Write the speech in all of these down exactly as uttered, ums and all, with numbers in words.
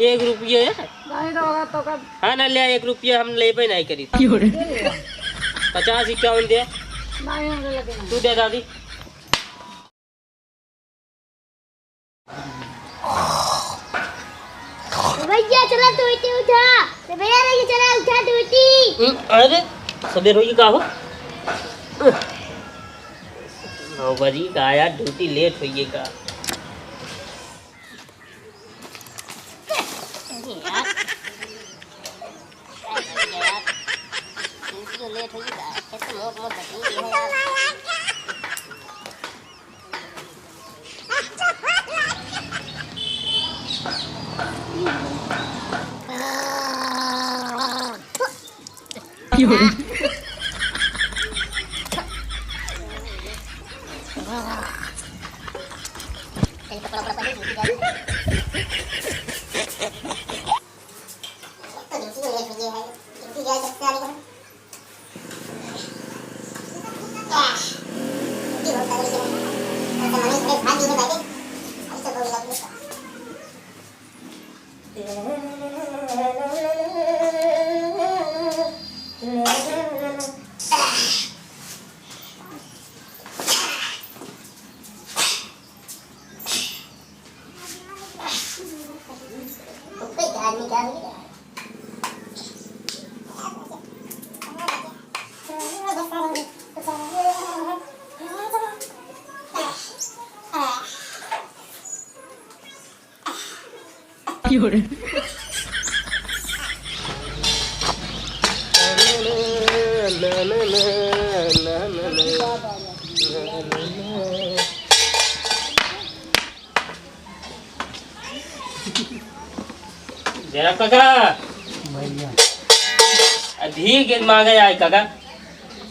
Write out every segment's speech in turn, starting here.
एक रुपया है? नहीं तो होगा तो कब? हाँ ना, ले, एक रुपया हम लेबे नहीं करी। क्यों रे? पचास इक्यावन दे। नहीं, हमरे लगे नहीं। तू दे दादी। भैया, चला टूटी उठा। भैया, चला उठा टूटी। हम्म, अरे, सबेर होई का हो? नौ बजी का यार, ड्यूटी लेट होई का? अरे यार, यार, ड्यूटी लेट होई का? कैसे मोट मोट बची है यार। जरा काका। भैया। अभी के मांगे आए काका।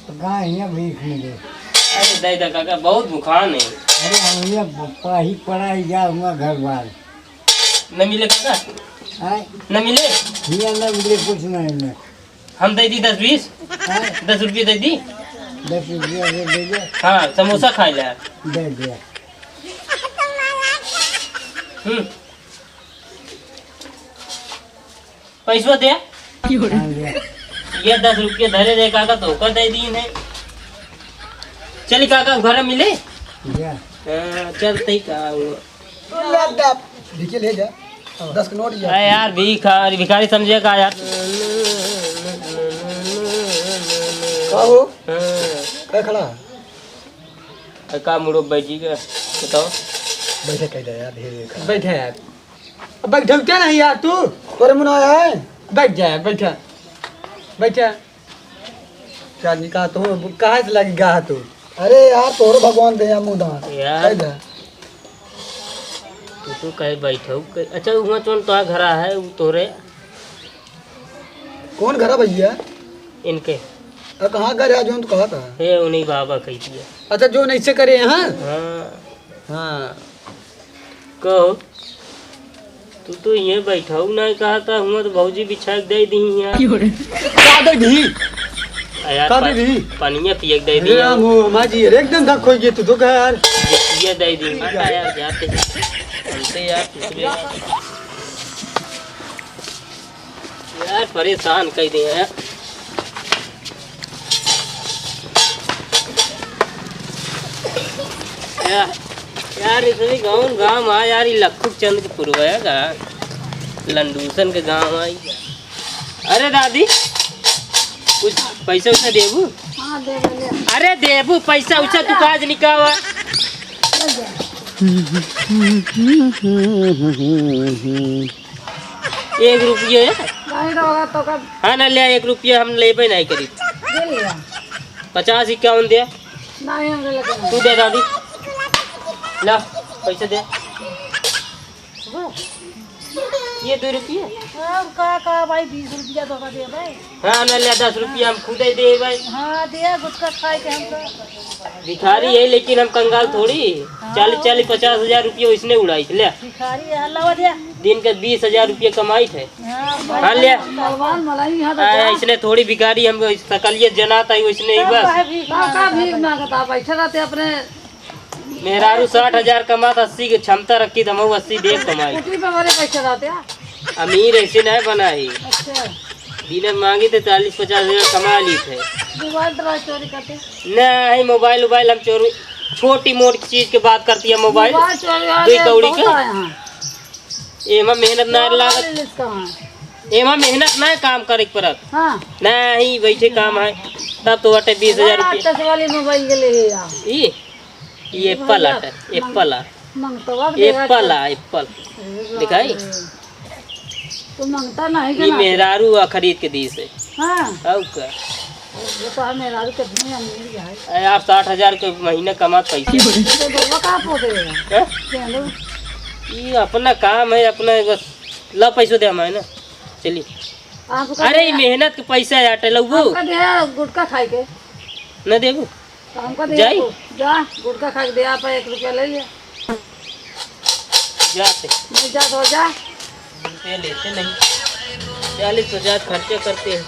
तो कहाँ हियाँ भीख मिले? अरे दे दे काका, बहुत भुखान है। अरे हम ये पाही पड़ा ही जा हुआ घर बार। न मिले काका? आय? न मिले? हियाँ न मिले, कुछ नहीं मिले। हम दे दी दस बीस। आय? दस रुपये दे दी। दस रुपया दे दे। हाँ, समोसा खाई ले। दे दे। हम्म। पैसवा दे। हाँ, दे। ये दस रुपये धरे दे काका, तो ओकर दे दी है। चल काका, घर मिले। दे। हाँ, चलते ही का हुआ। ले जा, भिखे ले जा। दस के नोट लिया। अरे यार, भिखारी, भिखारी समझे का यार? का हो? हाँ। का खड़ा है? अरे का मुड़ो बैठी के, बताओ। बैठे कह दे यार, धीरे धीरे खड़ा। बैठे यार। अब बैठौते नहीं यार तू। तोरे मुना आया है? बैठ जा यार, बैठा। बैठा। क्या निकाह तो कहाँ से लगी गा तू? अरे यार, तोहरो भगवान दे या मुँह दाँत। यार। कह दे। तू तो कहे बैठो, कहे, अच्छा, वहाँ चोन तो घरा है, वो तोरे। कौन घरा भैया? इनके। अ, कहाँ घर है, जोन तू कहा था? हे, उन्हीं बाबा कही दिया। अच्छा, जोन ऐसे करे, हाँ? हाँ। हाँ। कहो, तू तो ये बैठा हूँ ना, कहा था, हुआ तो भौजी बिछा के दे दी यार। क्यों रे? का दे दी? आ यार, का दे पा-, दी? पानिया पिए के दे दी अरे यार। राम हो, हमार जी, एकदम धक हो गए तू तो, कह यार। ये दे दी, हटा यार, जाते, हमसे यार, कुछ भी यार। यार, परेशान कर दिए हैं। या-, यार, इतनी गाँव, गाँव आ यार, ये लखुक चंद के पुरवा है का? लंडूसन के गाँव आई का? अरे दादी, कुछ पैसा उसा देबू? हाँ, दे दे, ले। अरे देबू पैसा उसा, तू काज निकावा। ले जा। एक रुपये। नहीं तो होगा तो कब? हाँ ना, ले, एक रुपये हम लेबे नहीं करी। दे लिया। पचास इक्यावन दे। नहीं, हमरे लगे नहीं। तू दे दादी। ला, पैसे दे। ये दो रुपये। और का, का भाई, बीस रुपया तो का दे भाई। हाँ ना, ले, दस रुपया हम खुदे देबे। हाँ, दे, गुटखा खाए के हम तो। भिखारी है, लेकिन हम कंगाल थोड़ी। हाँ। चालीस, चालीस, पचास हजार रुपया इसने उड़ाई थे, ले। भिखारी है, लावा दे। दिन के बीस हजार रुपया कमाई थे। हाँ, हाँ, ले। भगवान मलाई यहाँ तो आ, जा। इसने थोड़ी भिखारी, हम सकलिए जना था, इसने ही सब बस। काहे भीख का, का मांगता भीख है? मांगता, बैठे रहते अपने। मेहरारू साठ हजार कमात, अस्सी के क्षमता रखी, तो हम अस्सी देख कमाई। कुटी पे हमारे पैसे रहते हैं। अमीर ऐसे नहीं बना ही। अच्छा। बिना मांगी तो चालीस पचास हजार कमा ली थे। मोबाइल तो चोरी करते। नहीं, मोबाइल उबाइल हम चोरी, छोटी मोटी चीज के बात करती है मोबाइल। मोबाइल चोरी वाले दुई कौड़ी बहुत के। आए हैं। एमा मेहनत ना मोबाइल लागत। ले लेत कहाँ? एमा मेहनत ना काम करे के पड़त। हाँ। नहीं, बैठे काम है। तब तो अटे बीस हजार बड़ा रुपये। टच वाली मोबाइल के ले यार। ई? ये ये एप्पल भैया, आटे, मंग-, एप्पल आ। मंगतवा के देगा एप्पल क्या? आ, एप्पल। अरे बाप दिखाई? रे। तू मंगता नहीं ये ना? मेहरारू आ खरीद के दी से। हाँ। और का? ये तो है, मेहरारू कितनी अमीर है। अरे यार, साठ हजार के महीने कमात पैसे। ये तो बउआ कहाँ पहुँच गया? हैं? चलो। ये अपना काम है, अपना बस। ला पैसो दे हमारे ना। चली। आपका अरे, ये दे। मेहनत के पैसा है, आटे लउबू। आपका दे गुटखा खाए के। न देबू? तो हमको दे जाई? तू। जा, गुटखा खा के दे, आप एक रुपया ले लिया। जाते। नहीं जा तो जा। रुपये लेते नहीं। चालीस पचास खर्चे करते हैं।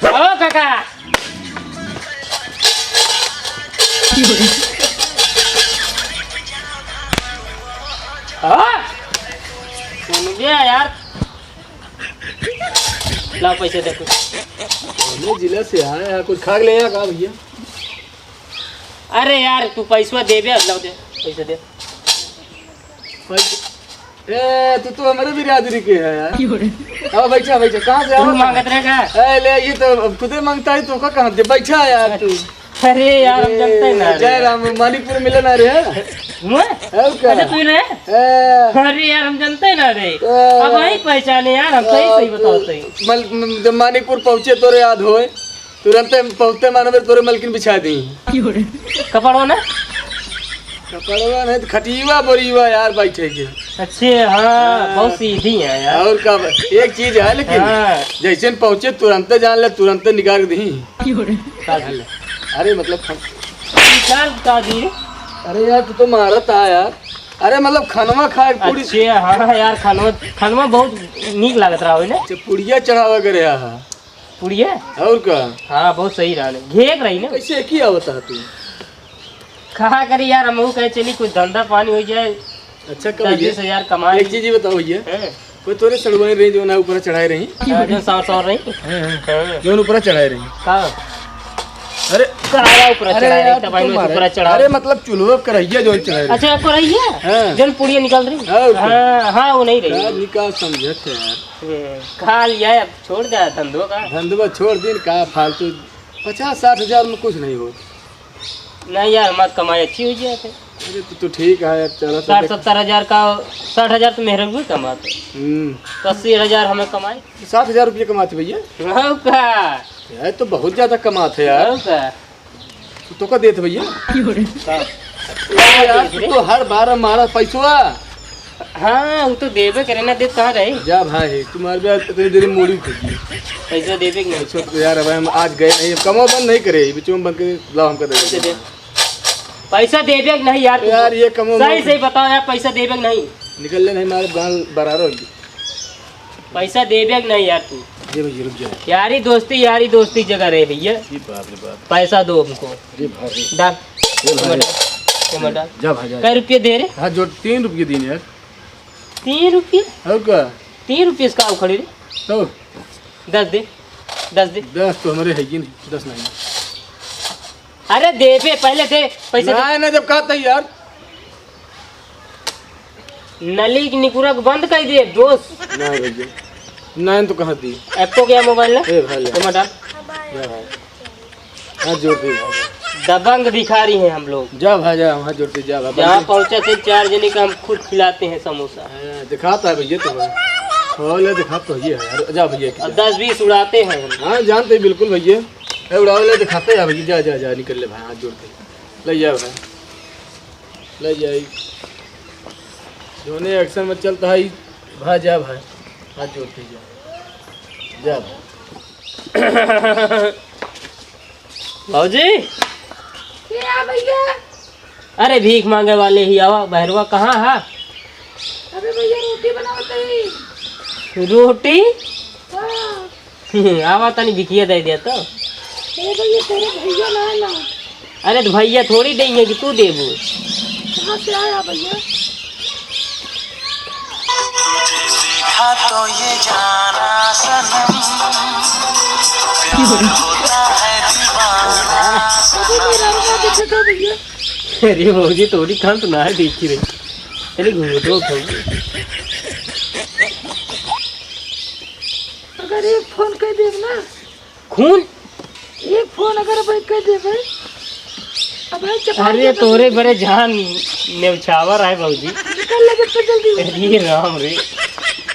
ओ काका। हाँ? सुन गया यार। लाओ पैसे दे कुछ। हमरे जिला से आया है, कुछ खा के ले आया का भैया? अरे यार, तू पैसवा देबे, अब लाओ दे, पैसे दे। पैसे? ए, तू तो हमारे बिरादरी के है यार। क्यों रे? अब बैठा, बैठा, कहाँ से तू आवा? मांगत रहे का? ए, ले, ये तो अब खुदे मांगता है, तो का कहाँ दे? बैठा यार तू। अरे यार, हम ए, जानते ना रे। जय राम, मानिकपुर मिले ना रे। हुआ? है का? अच्छा, तू ही रहे? ए। अरे यार, हम जानते ना रे। ए। अब वही पहचाने यार, हम सही, सही बताओ, सही। मल-, जब मानिकपुर पहुँचे, तोरे याद होए। तुरंते पहुँचते मानवे तोरे मलकिन बिछा दी। कपड़वा ना? कपड़वा नहीं तो खटीवा बोरीवा यार बैठे के। अच्छे, हाँ, हाँ। बहुत सीधी है यार। और का ब-, एक चीज है लेकिन, हाँ। जैसे न पहुँचे तुरंते जान ले, तुरंते निकाल दी। का दी? अरे मतलब खन- निकाल का दी? अरे यार तू तो मारत आ यार। अरे मतलब खनवा खाए पूरी। अच्छे, हाँ यार, खनवा, खनवा बहुत नीक लागत रहा हो ना। अच्छा, पुड़िया चढ़ावा करे हा। पुड़िया? और का? हाँ, बहुत सही रहा। घेक रही ना। कैसे की आवत है तू? कहा करी यार, हमहू कहे चली कुछ धंधा पानी हो जाए। अच्छा, कब दस भैया? बीस हजार कमाए। एक चीज ये बताओ भैया, हाँ। कोई तोरे सड़ुआइन रही जो ना ऊपर चढ़ाए रही? हाँ, जो सौ सौ रही। हाँ, हाँ। हाँ। जो ऊपर चढ़ाए रही। का? अरे, काला ऊपर अरे चढ़ाए रही, यार, तब तू आई तो मारे। ऊपर चढ़ा। अरे मतलब चूल्हो करैया जो चढ़ाए रही। अच्छा, आपको रही है? हाँ। जन पुड़िया निकल रही। हाँ, ऊपर। हाँ, हाँ, वो नहीं रही। यार, ये का समझत है यार? हम्म, खा लिया है, अब छोड़ दे धंधो का। धंधवा छोड़ दिन का फालतू, पचास साठ हजार में कुछ नहीं हो। नहीं यार, हमार कमाई अच्छी हो जाए थे। अरे तू तो ठीक है यार, चलो तो साठ देख। सत्तर हजार का, साठ हजार तो मेहररुए कमाते। हम्म। तो अस्सी हजार हमें कमाई। साठ हजार रुपये कमाते भैया? हो का? यार तो बहुत ज्यादा कमाते यार। हो का? तू तो का देत भैया? का? यार, तू तो हर बार मारा पैसवा। हाँ, वो तो देबे करे ना, देत कहाँ रही? जा भाई, तुम्हारे ब्याह इतनी देर में मूड़ी फूटी। पैसा देबे कि नहीं? पैसा तो यार, अब हम आज गए नहीं, अब कमवा बंद नहीं करे, बीच में बंद करे, लाओ हमका दे पैसा दे। दे। पैसा देबे कि नहीं यार तू? यार, ये कमवा सही बंद सही बताओ यार, पैसा देबे कि नहीं? निकल ले नहीं, मारे गाल बराबर हो गई। पैसा देबे कि नहीं यार तू? ये भैया, रुक जाओ। यारी दोस्ती, यारी दोस्ती जगह रहे भैया। ये बाप रे बाप। पैसा दो हमको। ये भाई। डाल। ये भाई। टमाटर, टमाटर। जा भाई, जा। कै रुपये दे रे? हाँ, जो तीन रुपये दीन यार। तीन रुपये? और का? तीन रुपये से का उखड़ी रे? तो? दस दे, दस दे। दस तो हमारे है ही नहीं, दस नहीं। अरे देबे, पहले दे, पैसे दे। ना, ना, जब कहा था यार। नली की निकुरक बंद कर दे, दोस्त। ना भैया, ना तो कहाँ दी? एप्पो क्या मोबाइल है? ए, भाई ले। टमाटर। जा भाई। हाथ जोड़ दे भाई। दबंग भिखारी हैं हम लोग। जा भाई, जा, हाथ जोड़ दे, जा भाई। जहाँ पहुँचे थे चार जने का हम खुद खिलाते हैं समोसा। हाँ, दिखाता है भैया तुम्हें। हो ले, दिखा तो ये है यार। जा भैया की अब जा। दस बीस उड़ाते हैं हम। हाँ, जानते हैं बिल्कुल भैया। ए, उड़ाओ ले, दिखाते हैं भैया। जा, जा, जा, निकल ले भाई, हाथ जोड़ के। ले जा भाई। ले जाई। जोने action में चलता है, भाई जा भाई, हाथ जोड़ के जा, जा भाई। भौजी। क्या भैया? अरे भीख मांगे वाले ही आवा, बहरवा कहाँ है? अरे भैया रोटी बनावत ही। रोटी? हाँ। आवा तनी भिखिया दे दिया तो। ए भैया, तेरे भैया ना है ना। अरे तो भैया थोड़ी देंगे कि तू देबू। कहाँ से आया भैया? हाँ तो ये जाना सनम, प्यार होता है दीवाना। अरे भौजी, तोरी खान तो ना है देखी रही। अरे घूमो तो भौजी। अगर एक फोन कर देब ना। खून? एक फोन अगर भाई कर देबे, अब भाई चपा अरे देबे। तोरे बरे जान नेवछावर है भौजी। निकल लगे तो जल्दी। अरे राम रे,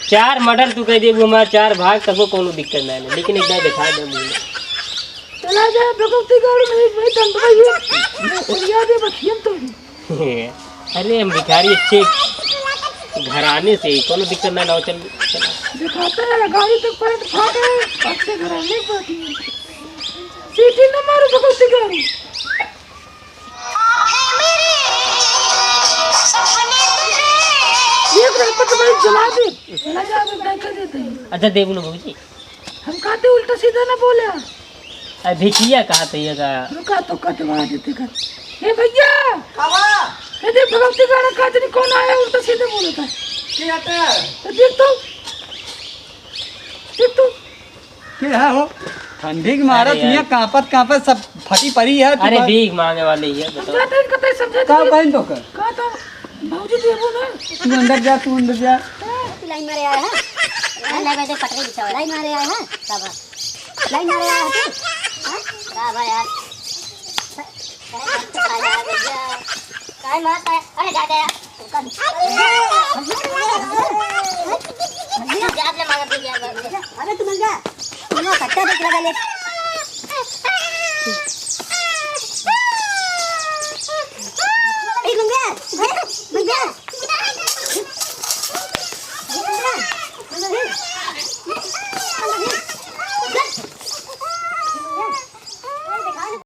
चार मर्डर तू कह देबू हमार चार भाग, तबो कोनो दिक्कत ना है, लेकिन एक बार दिखा दे मुझे। चला जा भगवती गाड़ी में, भाई दंड भाई ये उड़िया दे बखियन तो। अरे हम भिखारी अच्छे घराने से, कोनो दिक्कत ना, ना हो, चल, चल। दिखाते हैं, गाड़ी तो पैंट फाटे, अच्छे घराने की बात है। सीटी न मारो भगवती गाड़ी। एक रहे तो तुम्हारी जला दे, चला जा, हम नहीं कर देते हैं। अच्छा देबू ना भौजी। हम कहते उल्टा सीधा ना बोले। अरे भिखिया कहत है ये का? रुका तो कटवा देते कर। ए भैया! कावा? ए देख भगवती गाना कहत नहीं कौन आया उल्टा सीधा बोलता है। के आता है? तो देख तो। देख तो। के है हो? ठंडी के मारा अरे दुनिया यार। कांपत कांपत सब फटी पड़ी है। तू अरे बस भीख मांगे वाले ही है, हम बताओ। कहते हैं, कहते हैं, समझा का दीजिए। कहें तो कर? कहा तो भौजी देबो ना। तू अंदर जा, तू अंदर जा। तू लाइन मारे आया है? हाँ, ले भाई, देख पटरी बिछावा। लाइन मारे आया है? का बा? लाइन मारे आया है तू? हाँ? का बा यार? काहे मारता है? अरे जा, जा यार। जा, जा, मांगा पी गया, बस। अबे तू मिल जा। तू ना कट्टा देख लगा ले।